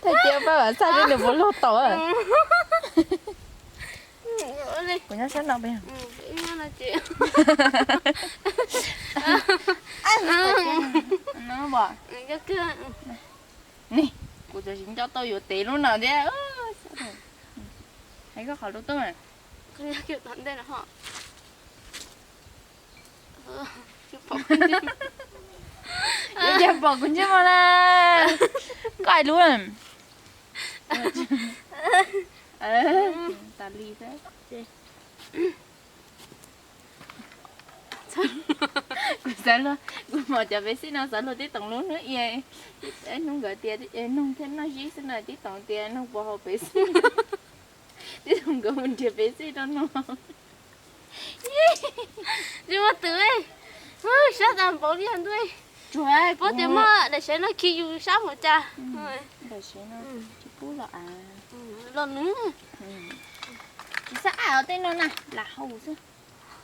Hais tias pab vam xaj li nws puas luag tau. Kuv nyob sab no peb. Ni, kuv txawm tsis nco tau yuav tev lub no thiab. Hais koj qhov lub tub mas. Yog tias pom kuv ntsej muag na, koj hais lub. Tas li xwb. Kuv xav luag, kuv mos cov pev xij no xav luag tib toom lub hnub ia, hnub nkawd tias noog thiab noj zib xwb na, tib toom tias noog puas haus pev xij. Tib toom nkawd mus nrhiav pev xij rau no. Tsis muaj twm, sab tas npaum li ntuj. Paub tias muaj daim sev no khi yus sab mus cas. Daim sev no tsis pub los av. Los nws tsis xav av tej no na, lam haus xwb.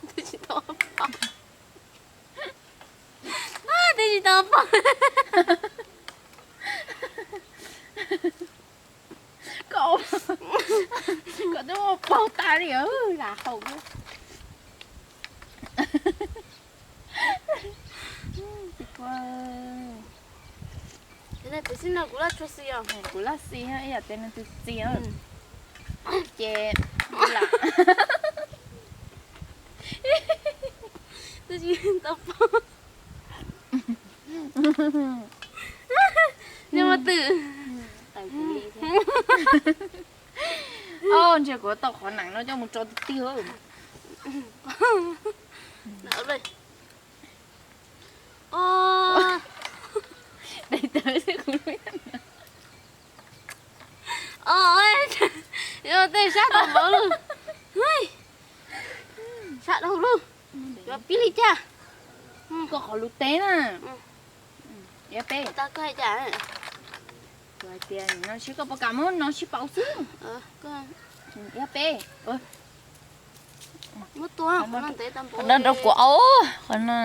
Twb tsis tau pom. Twb tsis tau pom. Koj, koj twb muaj paug tas li, lam haus. Tsis pub. Pev xij no kuv laj tshua xis os. Kuv laj xis, ib yam tias nws txi txi ces lam. Twb tsis tau pom. Nyob twm. Os, ntshe kuv tau qhov nees no coj mus tso tiag tiag. Yog tej sab tau npaum lug, sab dhau lug, yuav pib li cas? Koj qhov lub teb na. Yog peb. Kuv hais tias no sib koj puas kam muab no sib pauv xwb. Yog peb. Qhov no rau kuv os, qhov no.